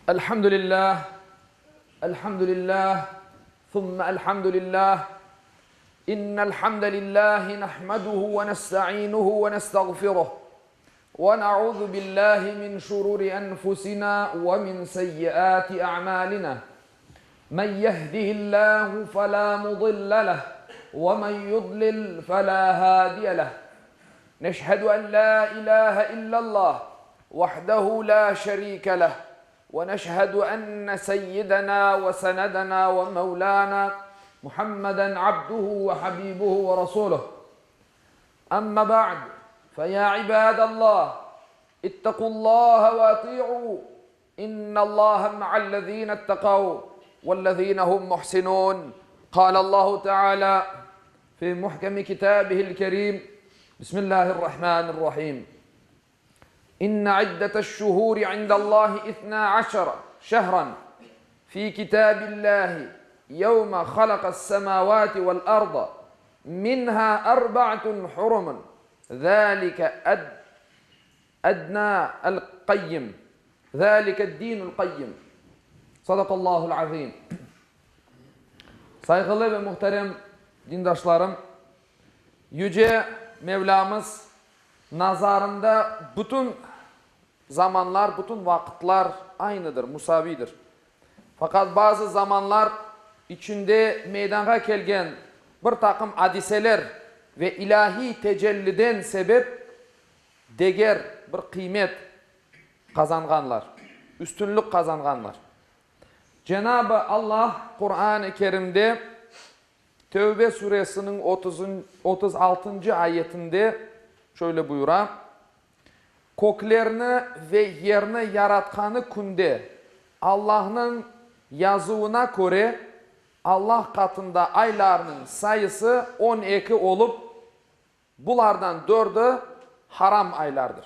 Elhamdülillah, elhamdülillah, thumma elhamdülillah. İnnel hamdelillahi nahmeduhu ve nestainuhu ve nestağfiruh. Ve na'uzu billahi min şururi enfusina ve min seyyiati a'malina. Men yehdihillahu felâ mudille leh ve men yudlil felâ hâdiye leh. Neşhedü en lâ ilâhe illallah vahdehu lâ şerîke leh ve neşhedü enne seyyidena ve senedena ve mevlâna Muhammeden abduhu ve habibuhu ve rasuluh. Amma ba'd, fe yâ ibâdallah, ittaqullâhe ve ati'û, İnnallâhe ma'allezîne ittekav vellezîne hum muhsinûn. Kâlallâhu teâlâ fî muhkemi kitâbihil kerîm, Bismillâhirrahmânirrahîm. İnne iddeteş-şuhûri indallâhi ithnâ aşere şehren fî kitâbillâhi yevme halaka's-semâvâti vel-arda minhâ erba'atun hurumun zâlike Edna el qayyim, zâlike dinul qayyim. Sadakallahul azim. Sayğılı ve muhterem dindaşlarım, Yüce Mevlamız nazarında bütün zamanlar, bütün vaqıtlar aynıdır, musaviydir. Faqat bazı zamanlar içinde meydanğa kelgen bir taqım adiseler ve ilâhiy tecelliden sebep deger bir qıymet qazanğanlar, üstünlik qazanğanlar. Cenab-ı Allah Quran-ı Kerimde Tövbe suresiniñ 36-ncı ayetinde şöyle buyura, Köklerni ve yerni yaratqanı künde Allahnıñ yazuvına köre, Allah qatında aylarnıñ sayısı 12 olıp, Bulardan dördü haram aylardır.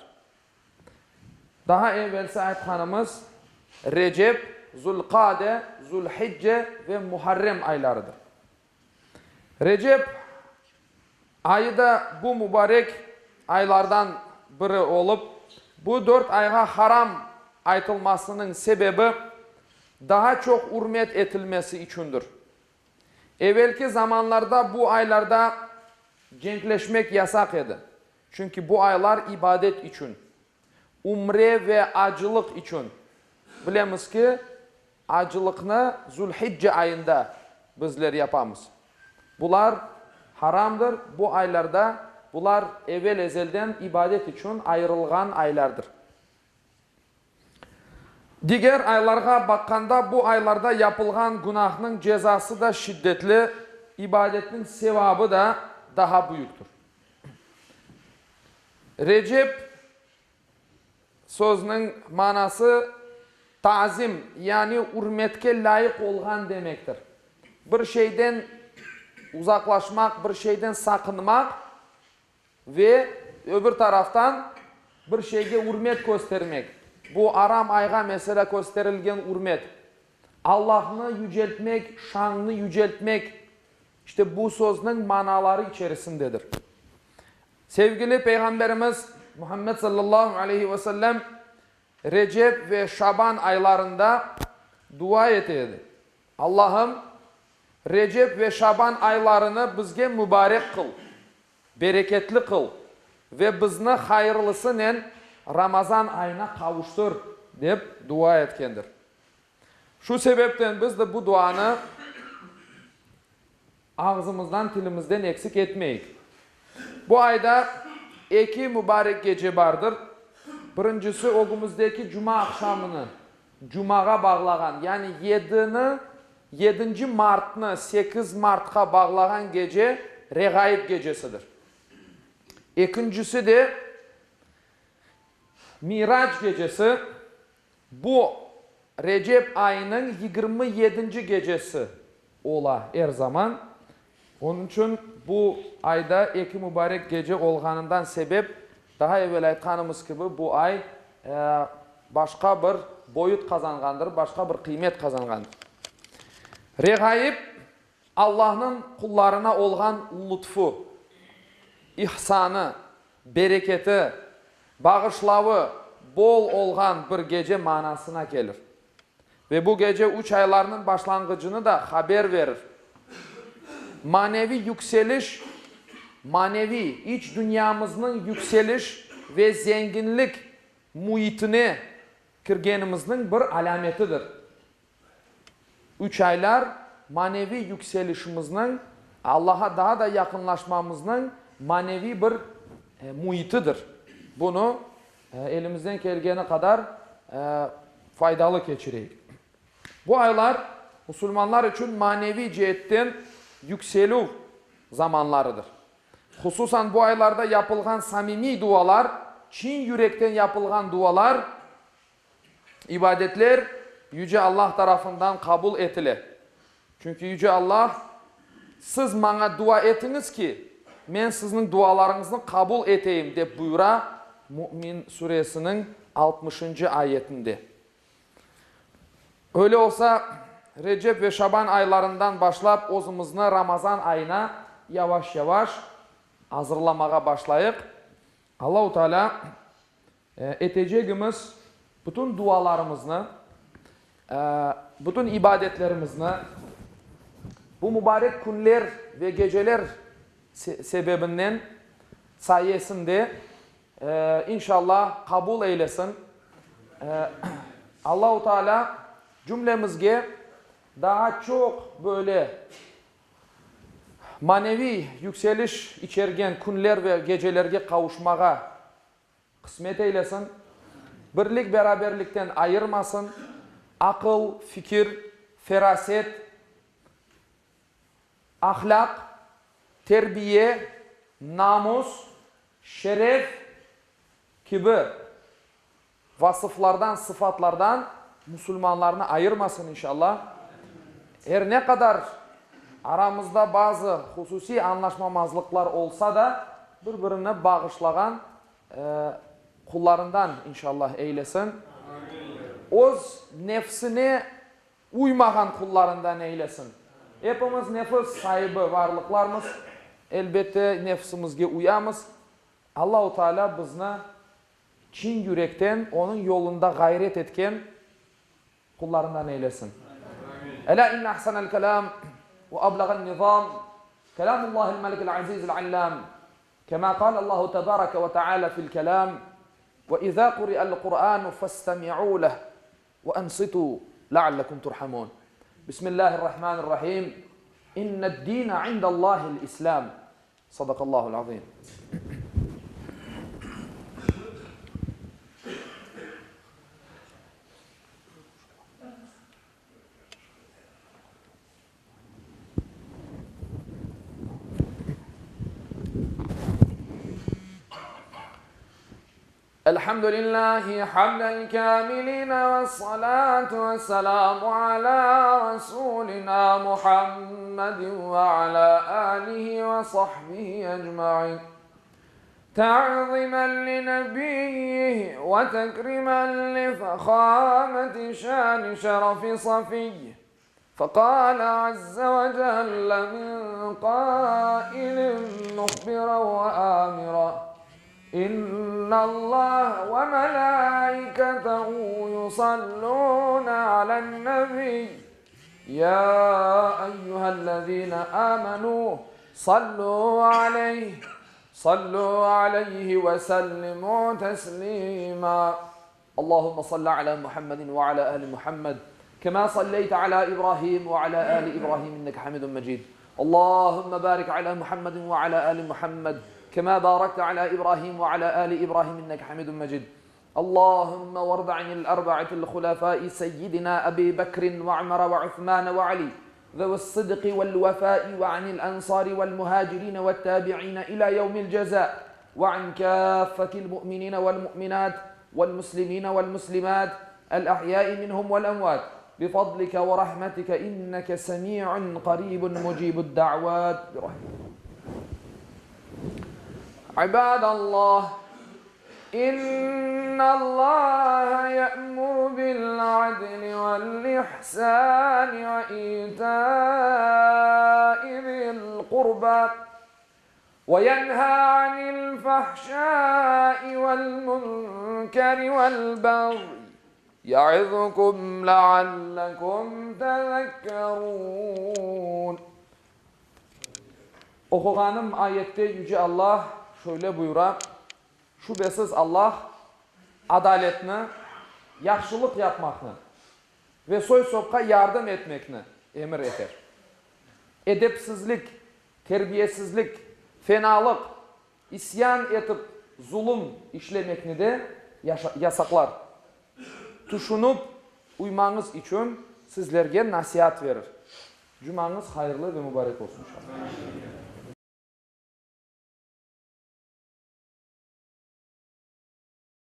Daha evelsi aytqanımız Recep, Zul-Qade, Zul-Hicce ve Muharrem aylarıdır. Recep ayı da bu mübarek aylardan biri olıp, bu dört ayğa haram aytılmasınıñ sebebi daha çoq ürmet etilmesi içündir. Evelki zamanlarda bu aylarda cenkleşmek yasaq edi, çünki bu aylar ibadet içün, ümre ve acılıq içün, bilemiz ki, acılıqnı Zülhicce ayında bizler yapamız, bular haramdır, bu aylarda bular evel-ezelden ibadet içün ayırılğan aylardır. Diger aylarğa baqqanda bu aylarda yapılğan günahnıñ cezası da şiddetli, ibadetniñ sevabı da daha büyüktir. Recep sözüniñ manası tazim, yani ürmetke lâyıq olğan demektir. Bir şeyden uzaqlaşmaq, bir şeyden saqınmaq Ve, öbür taraftan, bir şeyge ürmet köstermek, bu aram ayğa, meselâ, kösterilgen ürmet, Allahnı yüceltmek, şanını yüceltmek, işte bu sözniñ manaları içerisindedir. Sevgili Peyğamberimiz Muhammed sallallahu aleyhi ve sellem Recep ve Şaban aylarında dua ete edi, Allahım, Recep ve Şaban aylarını bizge mübarek qıl! Bereketli qıl ve bizni hayırlısınen Ramazan ayına qavuştır, dep dua etkendir. Şu sebepten biz de bu duanı ağzımızdan, tilimizden eksik etmeyik. Bu ayda eki mübarek gece bardır. Birincisi, ögümizdeki cuma aqşamını Cumağa bağlağan, yani yedini, yedinci martnı 8 martqa bağlağan gece Reğaib gecesidir. Ekincisi de Mirac gecesi, bu Recep ayınıñ 27-nci gecesi ola er zaman. Onıñ içün bu ayda eki mübarek gece olğanından sebep, daha evel aytqanımız kibi, bu ay başqa bir boyut qazanğandır, başqa bir qıymet qazanğandır. Reğaib, Allahnıñ qullarına olğan lutfu, ihsanı, bereketi, bağışlavı bol olğan bir gece manasına kelir. Ve bu gece üç aylarnıñ başlanğıcını da haber verir. Maneviy yükseliş, maneviy, iç dünyamıznıñ yükseliş ve zenginlik müitine kirgenimizniñ bir alâmetidir. Üç aylar maneviy yükselişimizniñ, Allaha daa da yaqınlaşmamıznıñ maneviy bir müitidir. Bunı elimizden kelgeni qadar faydalı keçireyik. Bu aylar musulmanlar içün maneviy ceetten yükselüv zamanlarıdır. Hususan bu aylarda yapılğan samimiy dualar, çin yürekten yapılğan dualar, İbadetler Yüce Allah tarafından qabul etile. Çünki Yüce Allah, Siz maña dua etiñiz ki, men sizniñ dualarıñıznı qabul eteyim, dep buyura, Mümin suresiniñ altmışıncı ayetinde. Öyle olsa, Recep ve Şaban aylarından başlap özümizni Ramazan ayına yavaş-yavaş azırlamağa başlayıq. Allahu Teala Etecegimiz bütün dualarımıznı, bütün ibadetlerimizni bu mubarek künler ve geceler sebebinden, sayesinde, inşallah, qabul eylesin. Allahu Teala cümlemizge daa çoq böyle maneviy yükseliş içergen künler ve gecelerge qavuşmağa Qısmet eylesin, birlik-beraberlikten ayırmasın, aqıl, fikir, feraset, ahlâq, terbiye, namus, şeref kibi vasıflardan, sıfatlardan musulmanlarnı ayırmasın inşallah. Er ne qadar aramızda bazı hususiy añlaşmamazlıqlar olsa da, bir-birini bağışlağan qullarından inşallah eylesin. Öz nefsine uymağan qullarından eylesin. Epimiz nefis saibi varlıqlarmız, elbette nefsimizge uyamız. Allahu Teala bizni çin yürekten Onıñ yolunda ğayret etken qullarından eylesin. Elâ inne ahsenel kelâm ve ablağen nizâm kelâmullâhil melikil azîzil allâm kemâ kâlellâhu tebâreke ve teâlâ fil kelâm ve izâ kuri'el Kur'ânu festemi'û leh ve ansitû leallekum turhamûn. Bismillâhirrahmânirrahîm. İnned-dîne indellâhil İslâm. Sadakallahul azim. Elhamdülillahi hamdel kâmiline vessalâtu vesselâmu alâ rasûlinâ Muhammedin ve alâ âlihi ve sahbihi ecmaîn. Ta'zimen li nebiyyih ve tekrimen li fehâmeti şâni şerefi safiyyih. Fekâle azze ve celle min qâilin muhbiran ve âmiran, İnnallâhe ve melâiketehu yusallûne alen-nebiy, yâ eyyühellezîne âmenû sallû aleyh, sallû aleyhi ve sellimû teslîmâ. Allahümme salli ala Muhammedin ve ala ali Muhammed, kema salleyte ala İbrahim ve ala ali İbrahim inneke hamidun mecid. Allahümme barik ala Muhammedin ve ala ali Muhammed, kema barakte ala İbrahim ve ala ali İbrahim inneke hamidun mecid. Allahümme varda anil arba'atil hulefai seyyidina Ebi Bekrin ve Ömer ve Uthman ve Ali, zevi's-sıdqi vel-vefai ve anil ensari vel-muhacirin ve't-tabi'in ila yevmil ceza ve an kâffetil mu'minine vel-mu'minat vel-muslimine vel-muslimat el-ahyai minhum vel-emvat bifadlike ve rahmetike inneke semi'un qaribun mucibud-da'vat birahmetik. İbadallah, İnnallâhe ye'muru bil-adli vel-ihsâni ve itâi zil-qurbâ ve yenhâ anil-fahşâi vel-münkeri vel-bagyi. Ya'izukum leallekum tezekkerun. Oquğanım ayette Yüce Allah şöyle buyura, Şübesiz Allah adaletni, yahşılıq yapmaqnı ve soy-sopqa yardım etmekni emir eter. Edepsizlik, terbiyesizlik, fenalıq, İsyan etip zulum işlemekni de yasaqlar. Tüşünip uymañız içün sizlerge nasiat verir. Cumañız hayırlı ve mubarek olsun inşallah.